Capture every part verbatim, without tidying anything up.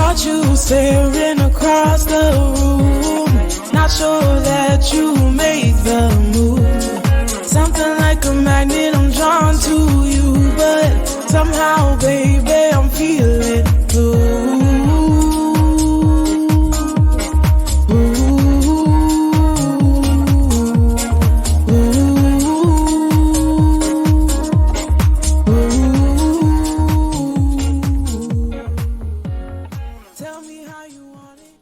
Watch you staring across the room. Not sure that you make the move. Something like a magnet, I'm drawn to you, but somehow, baby, I'm feeling blue. Tell me how you want it.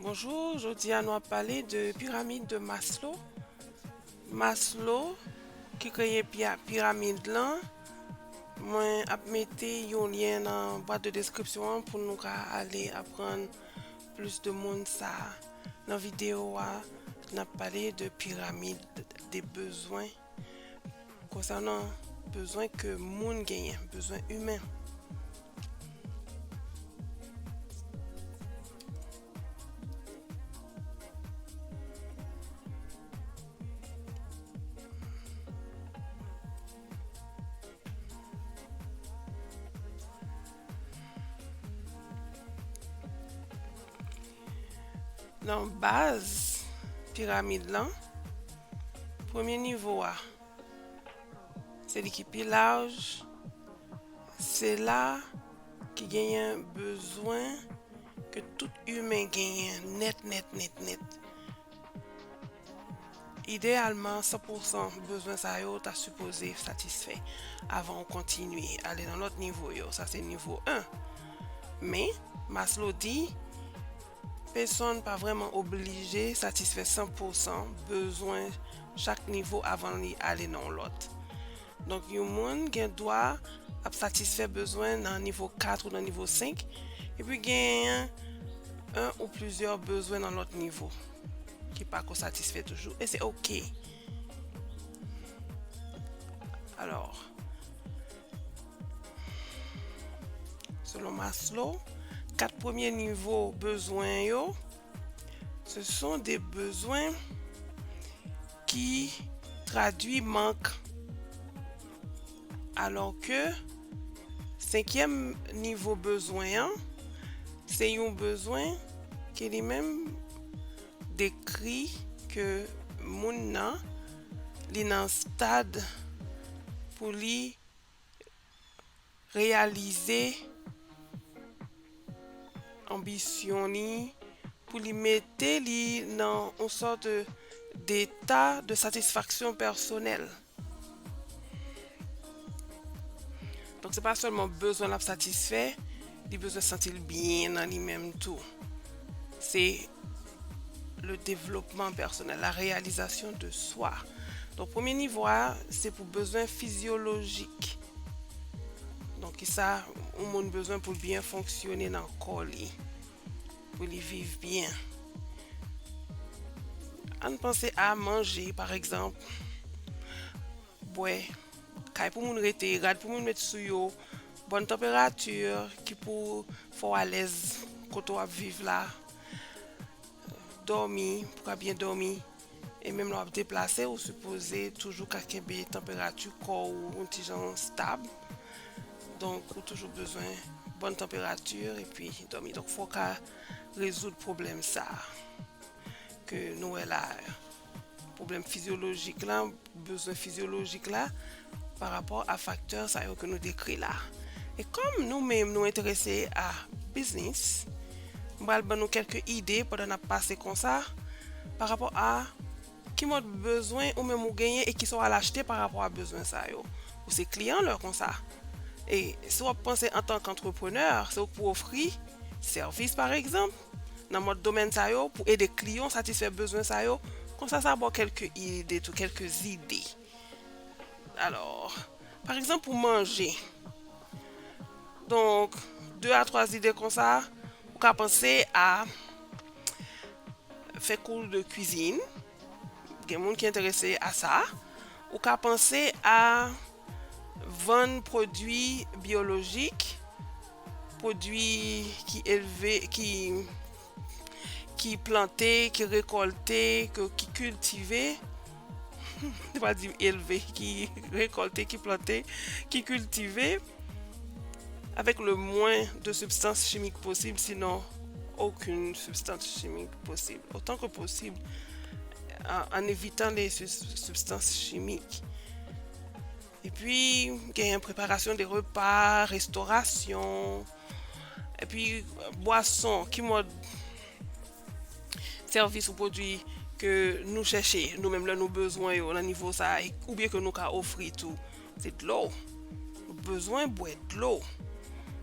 Bonjou, jodi a nou ap pale de piramid de Maslow. Maslow ki kreye pia-, piramid lan. Mwen ap mete yon lyen nan bwat de deskripsyon an pou nou ka ale aprann plis de moun sa. Nan videyo a, n ap pale de piramid de bezwen, konsènan bezwen ke moun genyen, bezwen imen. Nan baz piramid lan, premye nivo a, se li ki pi laj, se la ki genyen bezwen ke tout imen genyen nèt, nèt, nèt, nèt. Ideyalman, san pou san bezwen sa yo ta sipoze satisfè avan w kontinye ale nan lòt nivo yo. Sa se nivo en. Men, Maslow di, pèsonn pa vrèman oblije satisfè san pou san bezwen chak nivo avan li ale nan yon lòt. Donk, yon moun gen dwa ap satisfè bezwen nan nivo kat ou nan nivo senk, epi genyen en ou plizyè bezwen nan lòt nivo ki pa ko satisfè toujou, e se oke. Alò, selon Maslow, kat premye nivo bezwen yo, ce sont des besoins ki tradui mank, alò ke senkyèm nivo bezwen an, se yon bezwen ke li menm dekri ke moun nan, li nan stad pou li reyalize anbisyon li, pou li mete li nan yon sòt deta de satisfaksyon pèsonèl. Donk, se pa sèlman bezwen l ap satisfè, li bezwen santi l byen nan li menm tou. Se le développement personnel, la réalisation de soi. Donk, premye nivo a, se pou bezwen fizyolojik. Donk, kisa yon moun bezwen pou l byen fonksyone nan kò li, pou li viv byen. Ann panse a manje, pa egzanp, bwè, kay pou moun rete, rad pou moun met sou yo, bòn tanperati ki pou fè w alèz kote w ap viv la, dòmi, pou w ka byen dòmi. E menm lè w ap deplase, ou sipoze toujou ka kenbe tanperati kò w yon ti jan stab. Donk, ou toujou bezwen bòn tanperati epi dòmi. Donk, fò w ka rezoud pwoblèm sa a ke nou wè la a. Pwoblèm fizyolojik la, bezwen fizyolojik la, pa rapò a faktè sa yo ke nou dekri la. E kòm nou menm nou enterese a biznis, m pral ban nou kèlke ide pandan n ap pase konsa, pa rapò a ki mòd bezwen ou menm ou genyen e kisa w al achte pa rapò a bezwen sa yo. Ou se kliyan lè konsa. E si w ap panse antanke antreprenè, se ou k pou ofri sèvis, pa egzanp, nan mòd domèn sa yo, pou ede kliyan w satisfè bezwen sa yo, konsa sa ba w kèlke ide tou, kèlke zide. Alò, pa egzanp, pou manje. Donk, de a twa zide konsa, ou ka panse a fè kou de kwizin. Gen moun ki enterese a sa. Ou ka panse a vann pwodui byolojik, pwodui ki elve, ki, ki plante, ki rekòlte, ke, ki kiltive. Se pa di elve, ki rekòlte, ki plante, ki kiltive. avec le moins de substances chimiques possible, sinon aucune substance chimique possible, autant que possible, en, en évitant les sus- substances chimiques. Epi, genyen preparasyon de repa, restorasyon, epi bwason, ki mòd sèvis ou pwodui ke nou chèche, nou menm lè nou bezwen yo nan nivo sa a, oubyen ke nou ka ofri tou, se dlo. Nou bezwen bwè dlo.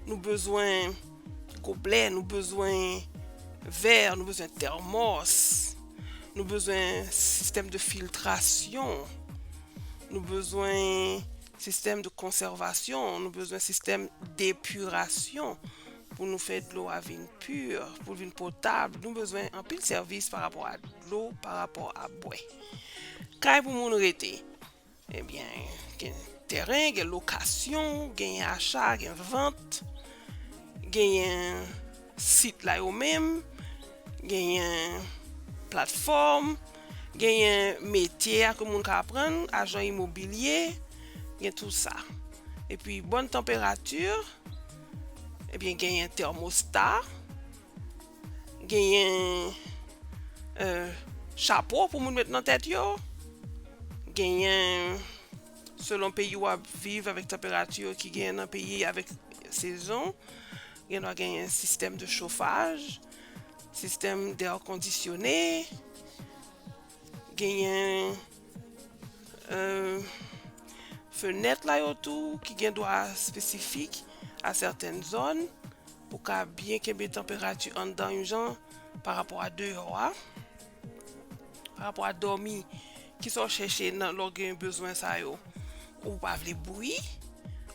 Nou bezwen goblè, nou bezwen vè, nou bezwen tèmòs, nou bezwen sistèm de filtrasyon, nou bezwen sistèm de konsèvasyon, nou bezwen sistèm depirasyon pou nou fè dlo a vin pi, pou l vin potab. Nou bezwen anpil sèvis pa rapò a dlo, pa rapò a bwè. Kay pou moun rete. Ebyen, gen tèren, gen lokasyon, gen acha, gen vant, genyen sit la yo menm, genyen platfòm, genyen metye a ke moun ka aprann, ajan imobilye, gen tou sa. Epi bòn tanperati, ebyen genyen tèmosta, genyen euh, chapo pou moun met nan tèt yo, genyen selon peyi w ap viv avèk tanperati ki genyen nan peyi avèk sezon, gen dwa genyen sistèm de chofaj, sistèm dè kondisyone, genyen euh, fenèt la yo tou ki gen dwa espesifik a sètèn zòn pou ka byen kenbe tanperati anndan yon jan pa rapò a deyò a, pa rapò a dòmi, kisa w chèche nan lè w gen bezwen sa yo. Ou pa vle bri,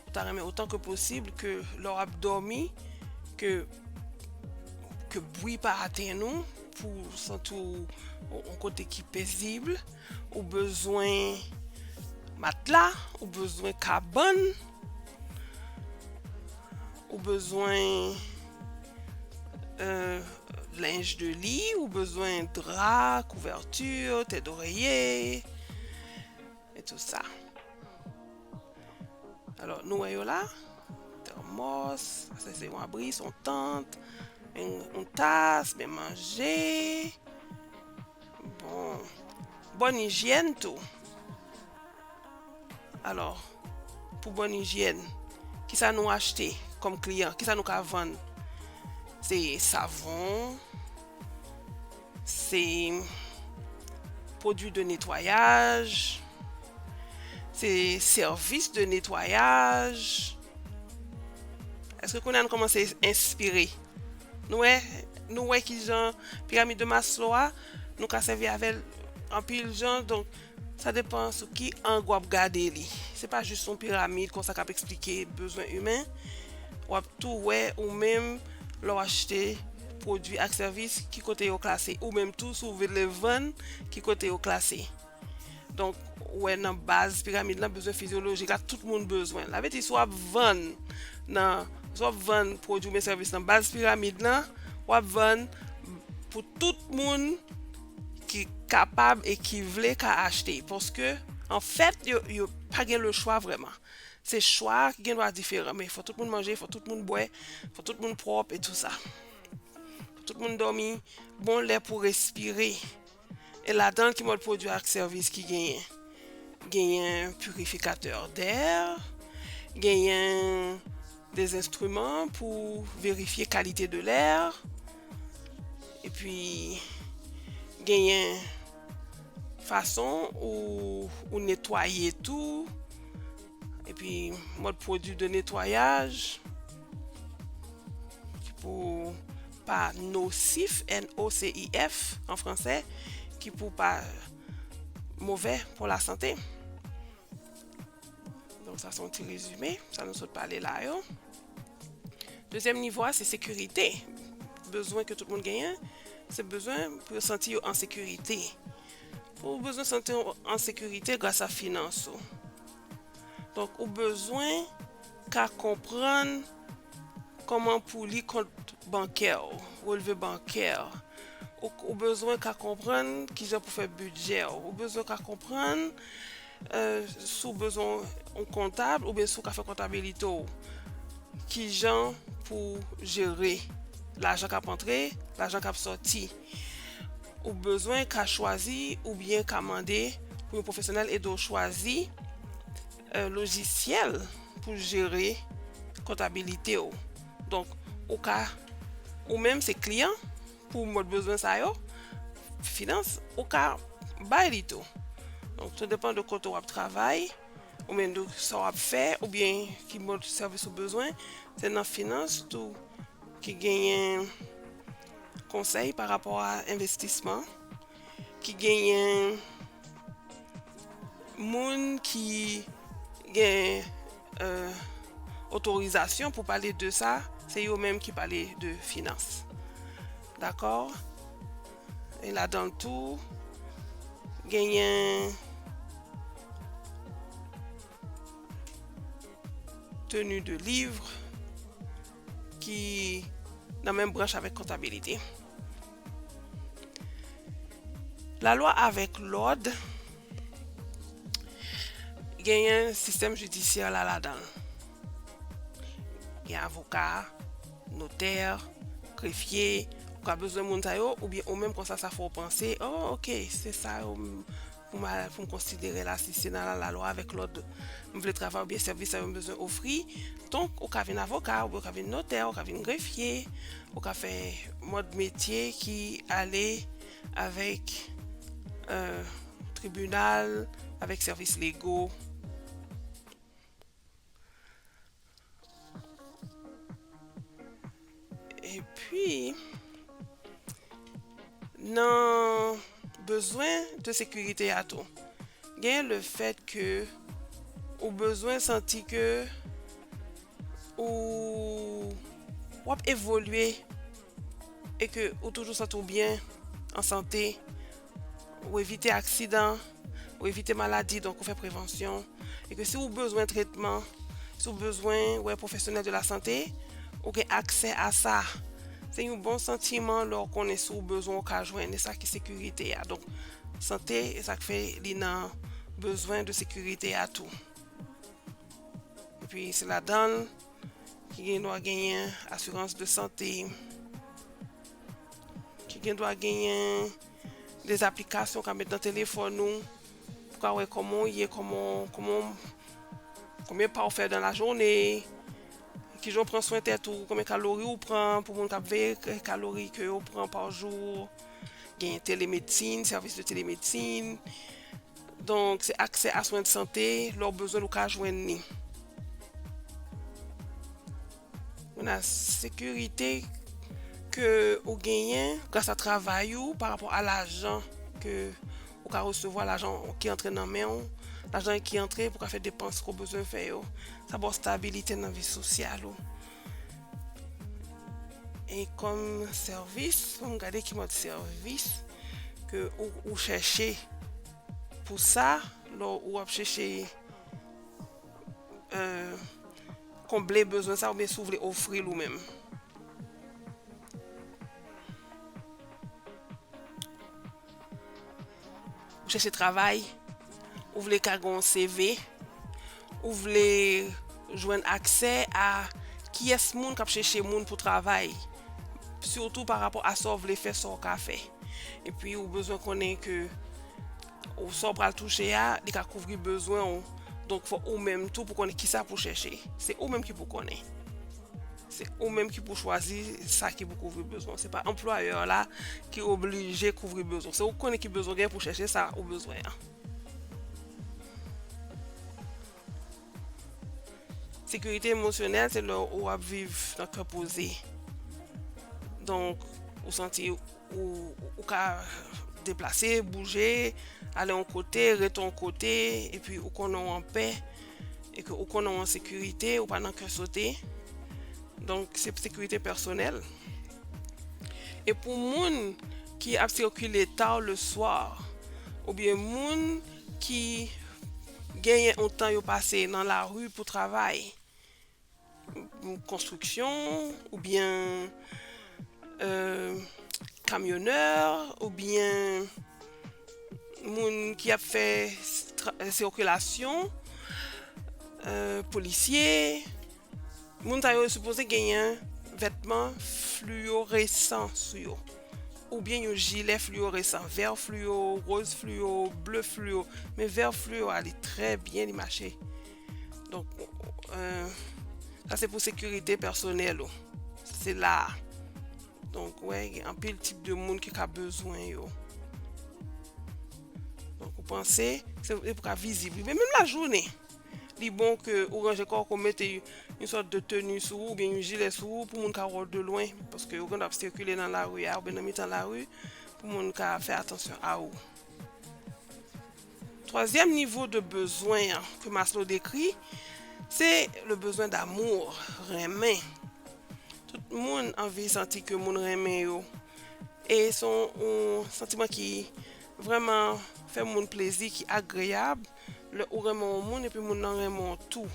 ou ta renmen otan ke posib ke lè w ap dòmi, ke, ke bri pa atenn ou, pou w santi w yon kote ki pezib, ou bezwen matla, ou bezwen kabann, ou bezwen euh, lenj de li, ou bezwen dra, kouvèti, tèt doreye, e tou sa. Alò, nou wè yo la, tèmòs, sa se yon abri, se yon tant, yon, yon tas, men manje. Bon, bòn ijyèn tou. Alò, pou bòn ijyèn, kisa nou achte kòm kliyan? Kisa nou ka vann? Se savon, se pwodui de netwayaj, se sèvis de netwayaj. Èske kounye a nou kòmanse enspire? Nou wè, nou wè kijan piramid de Maslow a, nou ka sèvi avè l anpil jan. Donk, sa depann sou ki ang w ap gade li. Se pa jis yon piramid konsa k ap eksplike bezwen imen. W ap tou wè ou menm, lè w achte pwodui ak sèvis, ki kote yo klase. Ou menm tou, si w vle vann, ki kote yo klase. Donk, ou wè nan baz piramid lan, bezwen fizyolojik la, tout moun bezwen. Sa vle di, si w ap vann nan, si w ap vann pwodui oubyen sèvis nan baz piramid lan, w ap vann pou tout moun ki kapab e ki vle ka achte. Paske, anfèt, yo, yo pa gen lechwa vrèman. Se chwa ki gen dwa diferan, men fò tout moun manje, fò tout moun bwè, fò tout moun pwòp e tou sa. Fò tout moun dòmi, bon lè pou respire. E ladan l, ki mòd pwodui ak sèvis ki genyen? Genyen purifikatè dè, genyen des instruments pou verifye kalite de lè, epi genyen fason ou, ou netwaye tou, epi mòd pwodui de netwayaj ki pou pa nosif, N O C I F an fransè, ki pou pa movè pou lasante. Donk, sa se yon ti rezime, sa nou sot pale la yo. Dezyèm nivo a, se sekirite. Bezwen ke tout moun genyen, se bezwen pou yo santi yo an sekirite. Ou bezwen santi w an sekirite gras a finans ou. Donk, ou bezwen ka konprann kòman pou li kont bankè w, relve bankè. Ou, ou bezwen ka konprann kijan pou fè bidjè w. Ou bezwen ka konprann euh, si w bezwen yon kontab oubyen si w ka fè kontabilite w. kijan pou jere lajan k ap antre, lajan k ap sòti. Ou bezwen ka chwazi oubyen ka mande pou yon pwofesyonèl ede w chwazi, e, lojisyèl pou jere kontabilite w. Donk, ou ka, ou menm se kliyan, pou mòd bezwen sa yo, finans, ou ka bay li tou. Donk, tou depan de kote w ap travay, oubyen de sa w ap fè, oubyen ki mòd sèvis ou bezwen, se nan finans tou ki genyen konsèy pa rapò a envestisman, ki genyen moun ki gen, e, otorizasyon pou pale de sa, se yo menm ki pale de finans. Dakò? E ladan l tou, genyen tenue de livre ki nan menm branch avèk kontabilite. Lalwa avèk lòd genyen sistèm jidisyè la ladan l. Gen avoka, notè, grefye, ou ka bezwen moun sa yo, oubyen ou menm konsa sa fè w panse, oh, ok, se sa yo m, pou m, pou m konsidere la, si se nan la, lalwa avèk lòd m vle travay oubyen sèvis sa yo m bezwen ofri. Donk, ou ka vin avoka, oubyen ou ka vin notè, ou ka vin grefye, ou ka fè mòd metye ki ale avèk, e, tribinal, avèk sèvis lego. Epi, nan bezwen de sekirite a tou, gen le fèt ke ou bezwen santi ke ou, w ap evolye e ke ou toujou santi w byen, an sante, ou evite aksidan, ou evite maladi, donk ou fè prevansyon. E ke si w bezwen tretman, si w bezwen wè pwofesyonèl de la sante, ou gen aksè a sa. Se yon bon santiman lè w konnen si w bezwen ou ka jwenn, e sa ki sekirite a. Donk, sante, e sa k fè li nan bezwen de sekirite a tou. Epi se ladan l ki gen dwa genyen asirans de sante, ki gen dwa genyen de aplikasyon w ka met nan telefòn ou, pou ka wè kòman w ye, kòman, kòman, konbyen pa w fè dan la jounen, kijan w pran swen tèt ou, konbyen kalori w pran, pou moun k ap veye k-, kalori ke yo pran pa jou, gen telemedsin, sèvis de telemedsin. Donk, se aksè a swen de sante, lè w bezwen l, ou ka jwenn li. Kounye a, sekirite ke ou genyen gras a travay ou pa rapò a lajan ke ou ka resevwa, lajan ki antre nan men w, lajan ki antre pou ka fè depans ke w bezwen fè yo. Sa ba w stabilite nan vi sosyal ou. E kòm sèvis, fò m gade ki mòd sèvis ke ou, ou chèche pou sa, lè ou ap chèche, e, konble bezwen sa, oubyen si w vle ofri l ou menm. Ou chèche travay, ou vle ka gen yon C V, ou vle jwenn aksè a kiyès moun k ap chèche moun pou travay, sitou pa rapò a sa w vle fè, sa w ka fè. Epi ou bezwen konnen ke ou, sa w pral touche a, li ka kouvri bezwen w. Donk, fò ou menm tou pou konnen kisa pou chèche. Se ou menm ki pou konnen. Se ou menm ki pou chwazi sa ki pou kouvri bezwen w. Se pa anplwayè la ki oblije kouvri bezwen w. Se ou k konnen ki bezwen w gen pou chèche sa ou bezwen an. Sekirite emosyonèl, se lè ou ap viv nan kè poze. Donk, ou santi ou, ou ka deplase, bouje, ale yon kote, rete yon kote, epi ou konnen w anpè, e ke ou konnen w an sekirite, ou pa nan kè sote. Donk, se sekirite pèsonèl. E pou moun ki ap sikile ta le swa, oubyen moun ki genyen yon tan yo pase nan lari pou travay, konstriksyon, oubyen, e, kamyonè, oubyen moun ki ap fè tra-, sikilasyon, e, polisye, Moun sa yo sipoze genyen vètman fliyoresan sou yo. Oubyen yon jilè fliyoresan, vè fliyo, woz fliyo, ble fliyo. Men vè fliyo a, li trè byen, li mache. Donk, euh, sa se pou sekirite pèsonèl ou. Se la a. Donk, wè, gen anpil tip de moun ki ka bezwen yo. Donk, ou panse, se, se pou ka vizib. Men menm lajounen, li bon ke ou ranje kò w, ke w mete yon sòt de teni sou ou, oubyen yon jilè sou ou, pou moun ka wè w de lwen, paske ou gen dwa ap sikile nan lari a, oubyen nan mitan lari, pou moun ka fè atansyon a ou. Twazyèm nivo de bezwen an ke Maslow dekri, se le besoin d'amour, renmen. Tout moun anvi santi ke moun renmen yo. E se yon, yon santiman ki vrèman fè moun plezi, ki agreyab. Lè ou renmen yon moun epi moun nan renmen w tou.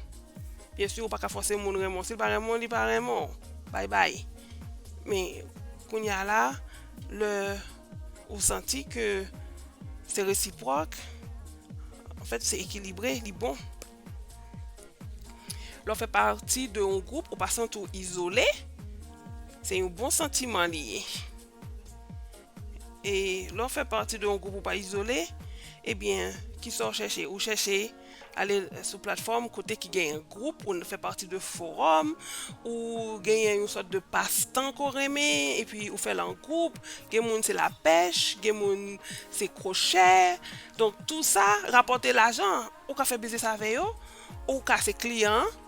Byen si, ou pa ka fòse moun renmen w. Si l pa renmen w, li pa renmen w. Bay bay. Men, kounye a la, lè ou santi ke se resipwòk, anfèt, se ekilibre, li bon. Lè w fè pati de yon gwoup, ou pa santi w izole, se yon bon santiman li ye. E lè w fè pati de yon gwoup, ou pa izole, ebyen, kisa w chèche? Ou chèche ale sou platfòm kote ki genyen gwoup, ou fè pati de fowòm, ou genyen yon sòt de pastan ke w renmen, epi ou fè l an gwoup. Gen moun se lapèch, gen moun se kwochè. Donk, tou sa rapòte lajan. Ou ka fè biznis avè yo, ou ka se kliyan an,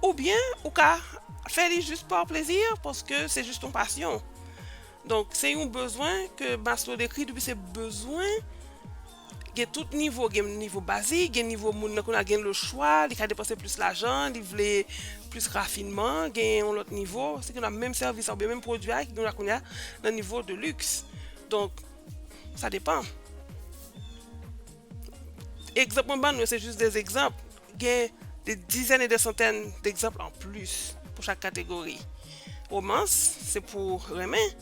oubyen ou ka fè li jis pa plezi, paske se jis yon pasyon. Donk, se yon bezwen ke Maslow dekri, depi se bezwen, gen tout nivo, gen nivo bazik, gen nivo moun nan kounye a gen le chwa, li ka depanse plis lajan, li vle plis rafinman, gen yon lòt nivo, se gen menm sèvis la oubyen menm pwodui a, ki gen kounye a nan nivo de liks. Donk, sa depan. Egzanp mwen ban nou, se jis de egzanp. Gen de dizèn e de santèn d'egzanp an plis pou chak kategori. Romans, se pou renmen.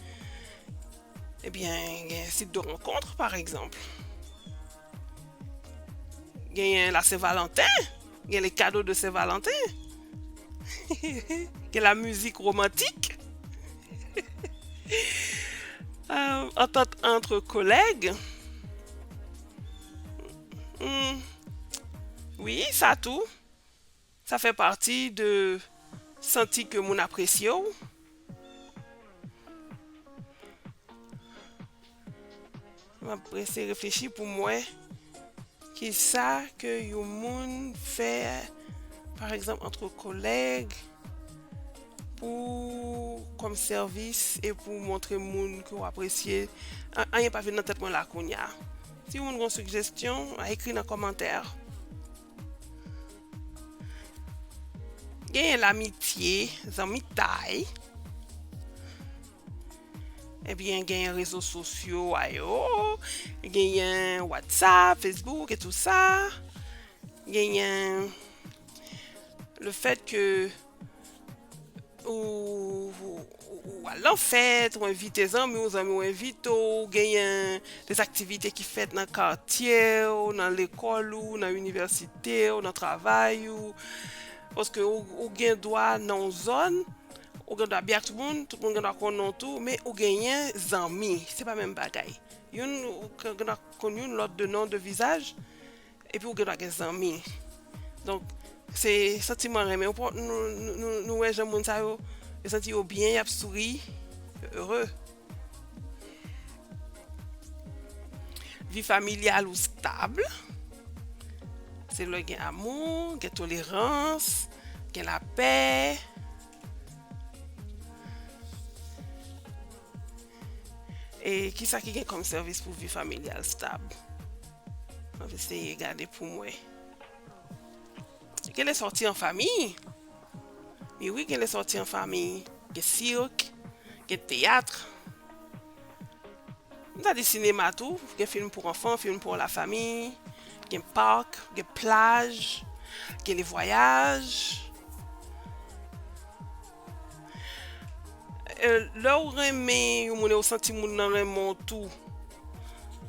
Ebyen, gen sit de rankont, pa egzanp. Genyen la Saint Valentin, gen les cadeaux de Saint Valentin. Gen la mizik romantik. Euh, antant antre kolèg. Hmm. Wi, sa tou. Sa fè pati de santi ke moun apresye w. M ap eseye reflechi pou m wè kisa ke yon moun fè, pa egzanp, antre kolèg, pou, kòm sèvis e pou montre moun ke w apresye. An-, anyen pa vin nan tèt mwen la kounye a. Si yon moun gen yon sigjestyon, a ekri nan kòmantè. Genyen lamitye, zanmitay. Ebyen, genyen rezo sosyo a yo, genyen WhatsApp, Facebook e tou sa. Genyen le fèt ke ou, ou, ou al nan fèt, ou envite zanmi w, zanmi w envite w, ou genyen de aktivite ki fèt nan katye w, nan lekòl ou, nan inivèsite w, nan travay ou. Paske ou, ou gen dwa nan yon zòn, ou gen dwa byen ak tout moun, tout moun gen dwa konnen w tou, men ou genyen zanmi. Se pa menm bagay. Youn, ou gen dwa konn youn lòt de non, de vizaj, epi ou gen dwa gen zanmi. Donk, se santiman renmen. Ou pran, nou, nou, nou, nou wè jan moun sa yo, yo santi yo byen, y ap souri, yo ere. Vi familyal ou stab. Se lè gen amou, gen tolerans, gen lapè. E kisa ki gen kòm sèvis pou vi familyal stab? M ap eseye gade pou m wè. Gen lè sòti an fanmi. Men wi, gen lè sòti an fanmi. Gen sirk, gen teyat. M ta di sinema tou, gen fim pou anfan, fim pou lafanmi, gen pak, gen plaj, gen de vwayaj. E, lè w renmen yon moun e w santi moun nan renmen w tou,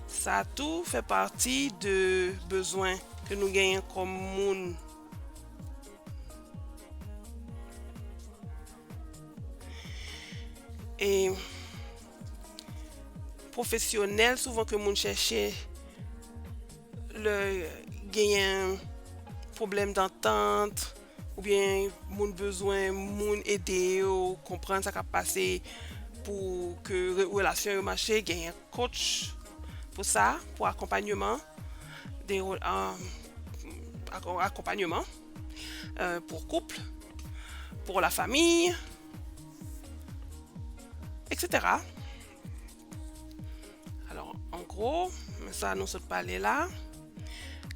sa tou fè pati de bezwen ke nou genyen kòm moun. e pwofesyonèl souvan ke moun chèche lè genyen pwoblèm dantant, oubyen moun bezwen moun ede yo konprann sa k ap pase pou ke re- relasyon yo mache, genyen coach pou sa, pou akonpanyeman, de, euh, akonpanyeman euh, pour couple, pour la famille, et cetera. Alò, an gwo, men sa nou sot pale la.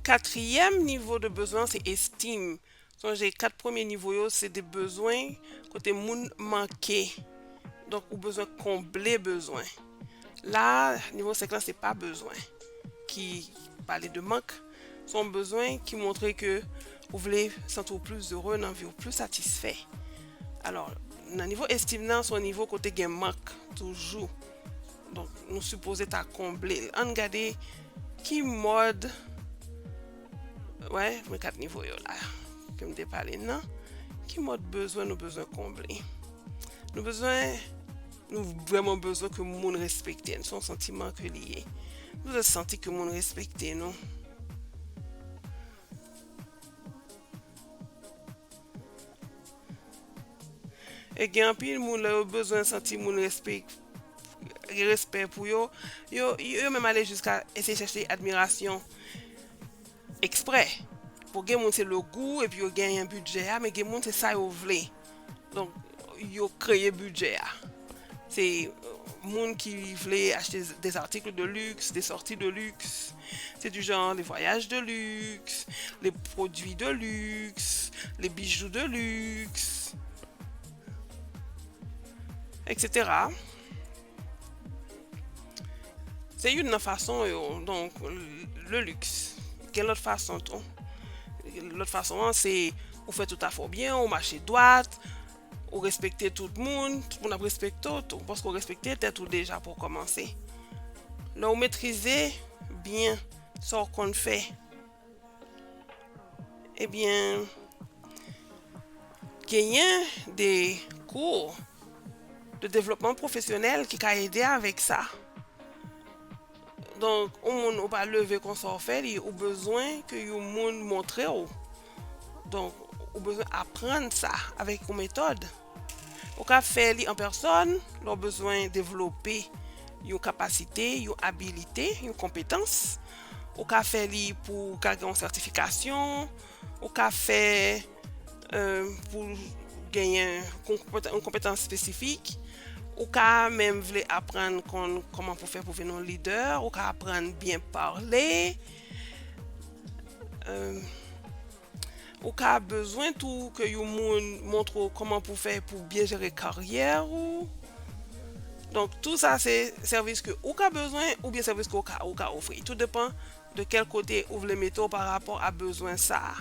Katriyèm nivo de bezwen se estim. Sonje, kat premye nivo yo se de bezwen kote moun manke. Donk, ou bezwen konble bezwen. La, nivo senk lan se pa bezwen ki pale de mank. Se yon bezwen ki montre ke ou vle santi w pli ere nan vi w, pli satisfè. Alò, nan nivo estim nan, se yon nivo kote gen mank toujou. Donk, nou sipoze ta konble l. Ann gade ki mòd, wè, men kat nivo yo la ke m te pale nan. Ki mòd bezwen nou bezwen konble? Nou bezwen, nou vrèman bezwen ke moun respekte n. Se yon santiman ke li ye. Nou bezwen santi ke moun respekte nou. E gen anpil moun, lè yo bezwen santi moun respè, gen respè pou yo, yo, yo menm ale jiska eseye chèche admirasyon eksprè. Pou gen moun se le gou, epi yo genyen bidjè a, men gen moun se sa yo vle. Donk, yo kreye bidjè a. Se euh, moun ki vle achte des articles de luxe, des sorties de luxe. C'est du genre les voyages de luxe, les produits de luxe, les bijoux de luxe, et cetera. Se youn nan fason yo, donk, le luxe. Gen lòt fason tou. Lòt fason an, se ou fè tout afè w byen, ou mache dwat, ou respekte tout moun, tout moun ap respekte w tou, paske w respekte tèt ou deja pou w kòmanse. Lè w metrize byen sa w konn fè, ebyen, genyen de kou de devlopman pwofesyonèl ki ka ede avèk sa. Donk, yon moun ou pa leve konsa w fè li, ou bezwen ke yon moun montre w. Donk, ou bezwen aprann sa avèk yon metòd. Ou ka fè li an pèsòn, lè w bezwen devlope yon kapasite, yon abilite, yon konpetans. Ou ka fè li pou w ka gen yon sètifikasyon. Ou ka fè euh, pou genyen yon konpetans espesifik. Ou ka menm vle aprann konn kòman pou fè pou vin yon lidè. Ou ka aprann byen pale. Euh, ou ka bezwen tou ke yon moun montre w kòman pou fè pou byen jere karyè ou. Donk, tou sa se sèvis ke ou ka bezwen oubyen sèvis ke ou ka, ou ka ofri. Tou depan de kèl kote ou vle mete w pa rapò a bezwen sa a.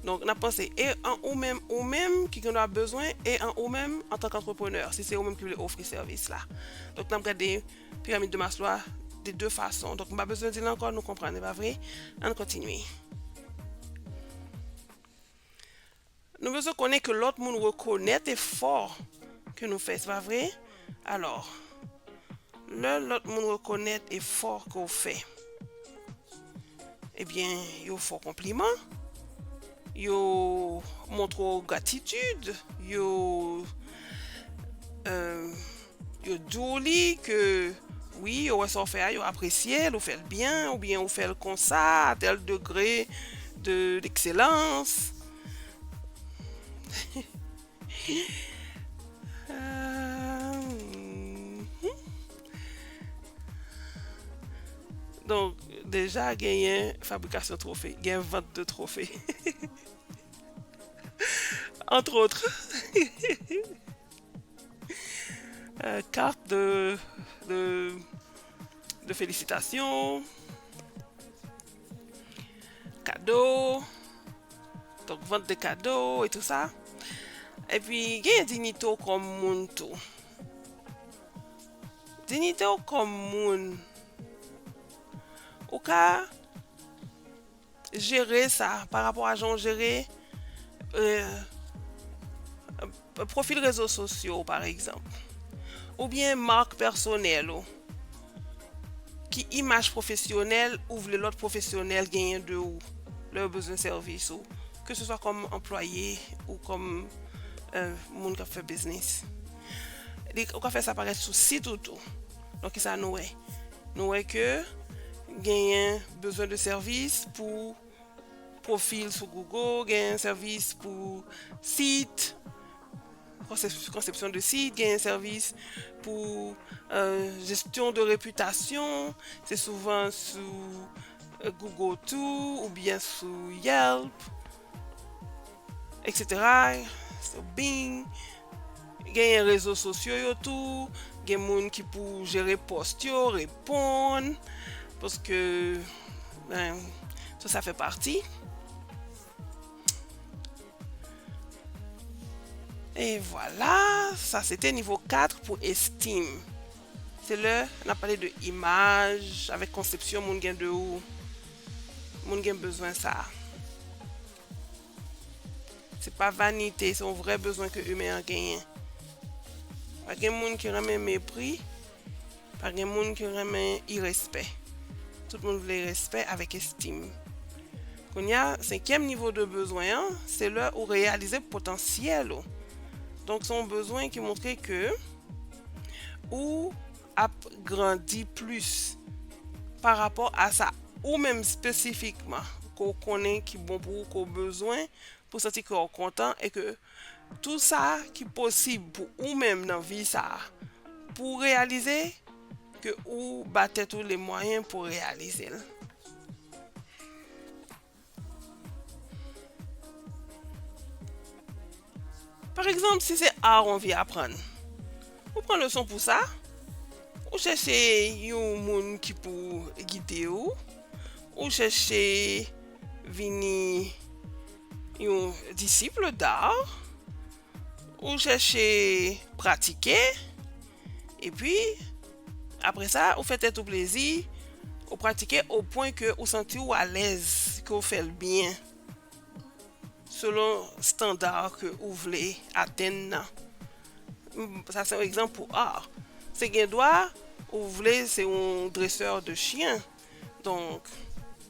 Donk, n ap panse e an ou menm, ou menm ki gen dwa bezwen, e an ou menm antanke antreprenè, si se ou menm ki vle ofri sèvis la. Donk, n ap gade piramid de Maslow a de de fason. Donk, m pa bezwen di l ankò, nou konprann, e pa vre? Ann kontinye. Nou bezwen konnen ke lòt moun rekonèt efò ke nou fè, se pa vre? Alò, lè lòt moun rekonèt efò ke w fè, ebyen, yo fè w konpliman, yo montre w gratitid, yo, euh, yo di w li ke, wi, yo wè sa w fè a, yo apresye l, ou fè l byen, oubyen ou fè l konsa, à tel degré de l'excellence. Euh, mhm. Donk, deja genyen fabrikasyon twofe, gen vant de twofe. Entre autres. Euh, carte de, de, de félicitations, kado, donk vant de kado e tou sa. Epi, gen diyite w kòm moun tou. Diyite w kòm moun. Ou ka jere sa pa rapò a jan w jere euh, pwofil rezo sosyo, pa egzanp. Oubyen mak pèsonèl ou? Ki imaj pwofesyonèl ou vle lòt pwofesyonèl genyen de ou lè yo bezwen sèvis ou, ke se swa kòm anplwaye ou kòm, euh, moun k ap fè biznis? Li, ou ka fè sa parèt sou sit ou tou. Donk, kisa nou wè? Nou wè ke genyen bezwen de sèvis pou pwofil sou Google, genyen sèvis pou sit, konsep-, konsepsyon de sit, genyen sèvis pou, euh, jesyon de repitasyon, se souvan sou, euh, Google tou, oubyen sou Yelp, et cetera, sou Bing. Genyen rezo sosyo yo tou, gen moun ki pou jere pòs yo, reponn, paske, ben, tout sa fè pati. E vwala, sa se te nivo kat pou estim. Se lè n ap pale de imaj, avèk konsepsyon moun gen de ou. Moun gen bezwen sa. Se pa vanite, se yon vrè bezwen ke imen an genyen. Pa gen moun ki renmen mepri, pa gen moun ki renmen irèspè. Tout moun vle respè avèk estim. Kounye a, senkyèm nivo de bezwen an, se lè ou reyalize potansyèl ou. Donk, se yon bezwen ki montre ke ou ap grandi plis pa rapò a sa ou menm espesifikman ke w konnen ki bon pou ou, ke w bezwen, pou santi kè w kontan e ke tou sa ki posib pou ou menm nan vi sa a, pou w reyalize, ke ou ba tèt ou le mwayen pou w reyalize l. Pa egzanp, si se ar ou anvi aprann, ou pran leson pou sa, ou chèche yon moun ki pou gide w, ou chèche vini yon disip d'ar, ou chèche pratike, epi, apre sa, ou fè tèt ou plezi, ou pratike o pwen ke ou santi w alèz, ke w fè l byen, selon estanda ke ou vle atenn nan. M, sa se yon egzanp pou ar. Se gen dwa, ou vle se yon dresè de chyen. Donk,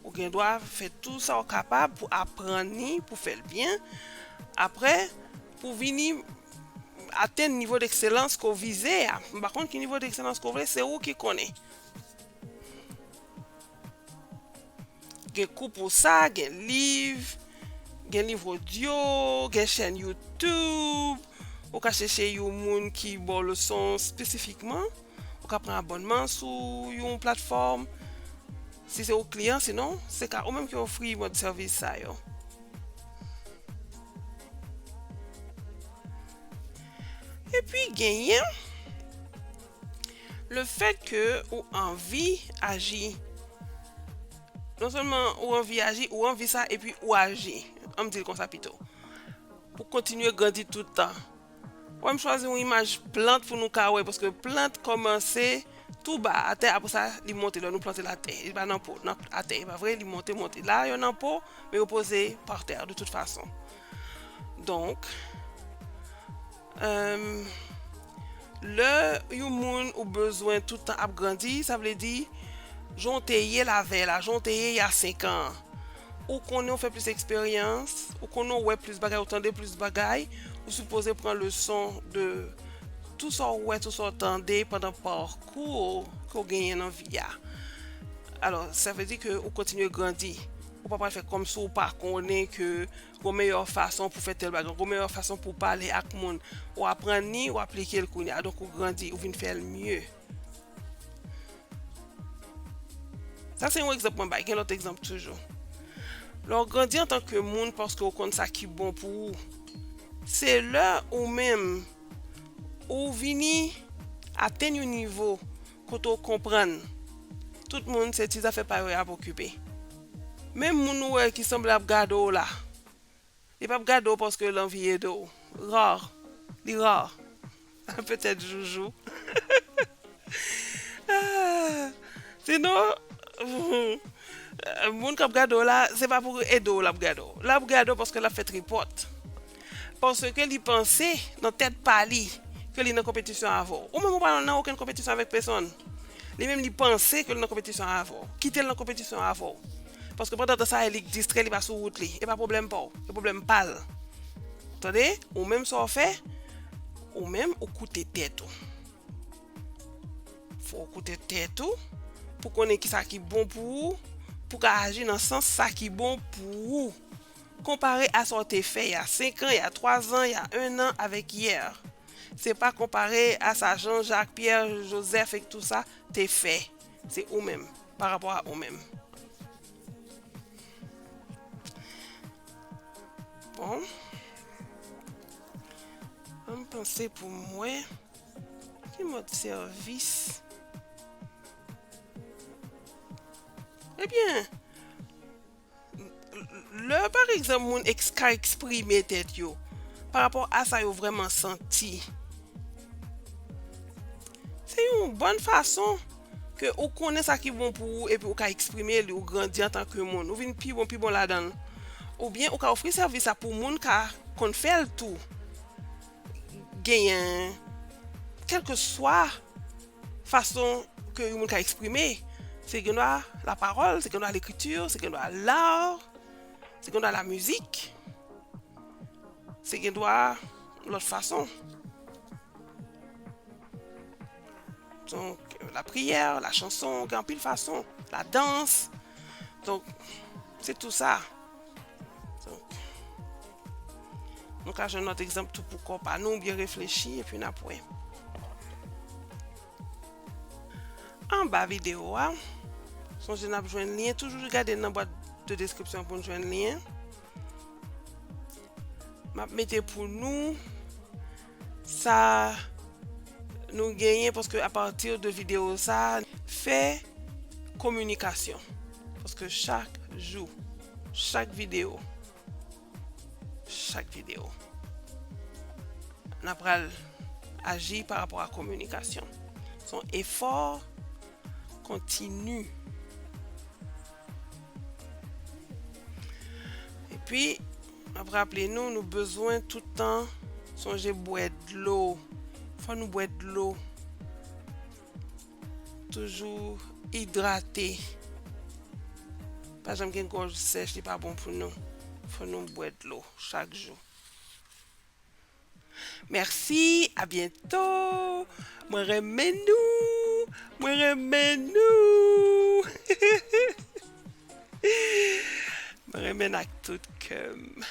ou gen dwa fè tou sa w kapab pou aprann li, pou fè l byen. Apre, pou vini atenn nivo dekselans ke w vize a. M pa konn ki nivo dekselans ke w vle, se ou ki konnen. Gen kou pou sa, gen liv, gen liv odyo, gen chèn YouTube. Ou ka chèche yon moun ki ba w leson espesifikman. Ou ka pran abònman sou yon platfòm. Si se ou kliyan, sinon, se ka ou menm ki ofri mòd sèvis sa yo. Epi genyen le fèt ke ou anvi aji. Non sèlman ou anvi aji, ou anvi sa epi ou aji. An m di l konsa pito. Pou kontinye grandi tout tan. Wè, m chwazi yon imaj plant pou nou ka wè, paske plant kòmanse tou ba atè, apre sa, li monte lè nou plante l atè. Li pa nan po, nan atè, e pa vre, li monte, monte. La, yo nan po, men yo poze pa tè, de tout fason. Donk, euh, lè yon moun ou bezwen tout tan ap grandi, sa vle di, jan w te ye l avè l la, jan w te ye y a senk an an. Ou konnen w fè plis eksperyans, ou konnen w wè plis bagay, ou tande plis bagay, ou sipoze pran leson de tou sa w wè, tou sa w tande pandan pakou ke w genyen nan vi a. Alò, sa vle di ke ou kontinye grandi. Ou pa pral fè kòmsi w pa konnen ke gon meyè fason pou fè tèl bagay, gon meyè fason pou pale ak moun. Ou aprann li, ou aplike l kounye a. Donk, ou grandi, ou vin fè l mye. Sa se yon egzanp mwen bay, gen lòt egzanp toujou. Lè w grandi antanke moun paske w konn sa ki bon pou ou, se lè ou menm ou vini atenn yon nivo kote w konprann tout moun se ti zafè pa yo y ap okipe. Menm moun ou wè ki sanble ap gade w la, li p ap gade w paske l anvi ede w. Ra. Li ra. Petèt Joujou. Ah, sinon, moun k ap gade w la, se pa pou ede w l ap gade w. L ap gade w paske l ap fè tripòt. Paske li panse nan tèt pa li ke li nan konpetisyon avè w. Ou menm ou pa nan okenn konpetisyon avèk pèsonn. Li menm li panse ke li nan konpetisyon avè w. Kite l nan konpetisyon avè w. Paske pandan tan sa a, li distrè, li pa sou wout li. E pa pwoblèm pa w. E pwoblèm pa l. Tande? Ou menm sa w fè? Ou menm ou koute tèt ou. Fò w koute tèt ou pou konnen kisa ki bon pou ou, pou ka aji nan sans sa ki bon pou ou. Konpare a sa w te fè y a senk an, y a twa zan, y a en an avèk yè. Se pa konpare a sa Jean-Jacques, Pierre, Joseph ek tou sa te fè. Se ou menm, pa rapò a ou menm. Bon. Ann panse pou m wè ki mòd sèvis. Ebyen, lè, pa egzanp, moun eks-, ka eksprime tèt yo pa rapò a sa yo vrèman santi, se yon bòn fason ke ou konnen sa ki bon pou ou, epi ou ka eksprime li, ou grandi antanke moun, ou vin pi bon, pi bon ladan l. Oubyen ou ka ofri sèvis la pou moun ka konn fè l tou. Genyen, kèlkeswa fason ke yon moun ka eksprime, se gendwa lapawòl, se gendwa lekriti, se gendwa lar, se gendwa lamizik, se gendwa lòt fason. Donk, lapriyè, lachanson, gen anpil fason, ladans. Donk, se tou sa. Donk, nou ka jwenn lòt egzanp tou pou kò pa nou, byen reflechi, epi n ap wè. Anba videyo a, sonje n ap jwenn lyen, toujou gade nan bwat de deskripsyon pou n jwenn lyen. M ap mete pou nou sa nou genyen, paske apati de videyo sa, fè kominikasyon. Paske chak jou, chak videyo, chak videyo, n ap pral aji pa rapò a kominikasyon. Se yon efò kontini. Epi, m ap raple nou, nou bezwen tout tan sonje bwè dlo. Fò nou bwè dlo. Toujou idrate. Pa janm gen gòj sèch, li pa bon pou nou. Fò nou bwè dlo chak jou. Mèsi, a byento. Mwen renmen nou. Mwen renmen nou. Mwen renmen n ak tout kè m.